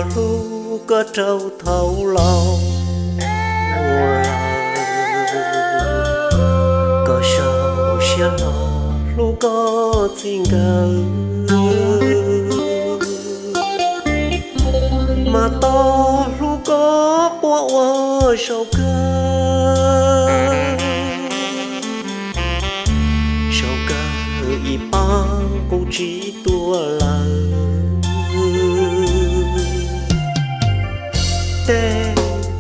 Hlub koj rau thaum laus lawm, koj sau siab los hlub koj txij nkawm, mas tos hlub koj quaj ua zaum kawg, zaum kawg ib pab qub tsis tuaj lawm. Tej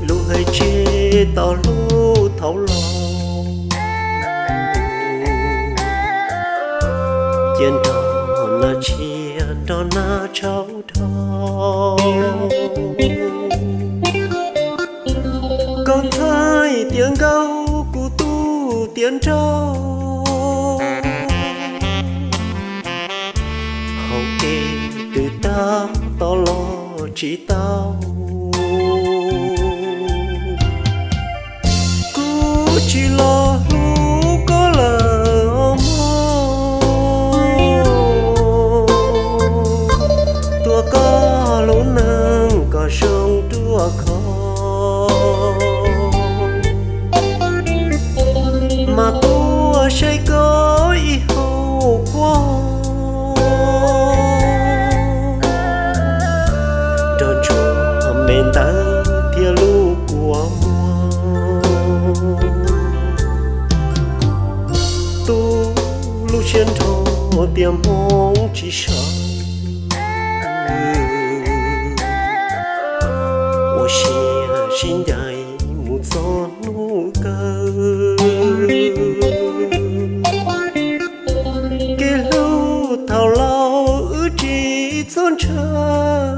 lus hais tseg tau hlub thaum laus, cia nrog nab tshiab nrog nab tshauv dhau. Koj ntxhais tiav nkauj kuv tub tiav nraug, hauv kev twb tag tos los tsis tau. Kuv tsis los hlub koj lawm os mog, tuav koj lub neej kom zoo ruaj khov, mas tuaj saib koj ib hauv quas, nrog ntsuag me ntawv thiab lub kua muag. Tub lub siab nrho tias hmoov tsis sawv, ua siab sib ncaim mus txog hnub kawg. Kev hlub thaum laus wb tsis txhob ntshaw,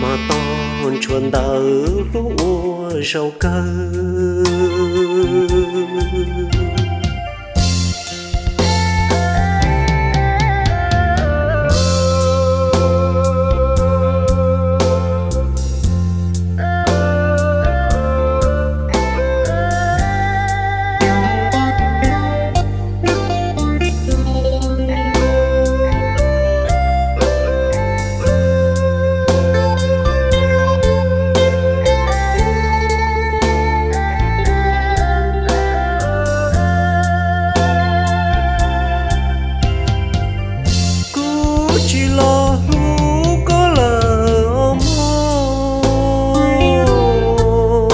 mas tos ntshua ntawv hlub ua zaum kawg. Kuv tsis los hlub koj lawm os mog,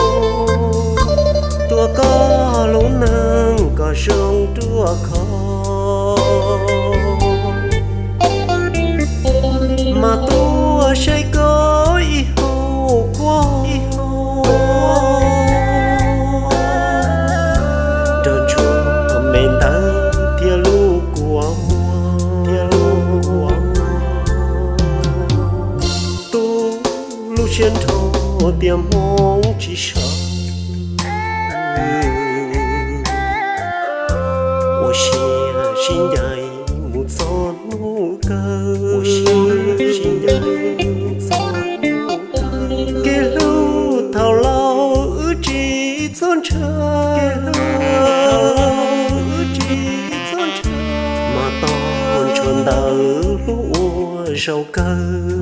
tuav koj lub neej kom zoo ruaj khov, mas tuaj saib koj ib hauv quas, nrog ntsuag me ntawv thiab lub kua muag. Tub lub siab nrho tias hmoov tsis sawv, ua siab sib ncaim mus txog hnub kawg. Kev hlub thaum laus wb tsis txhob ntshaw, mas tos ntshua ntawv hlub ua zaum kawg.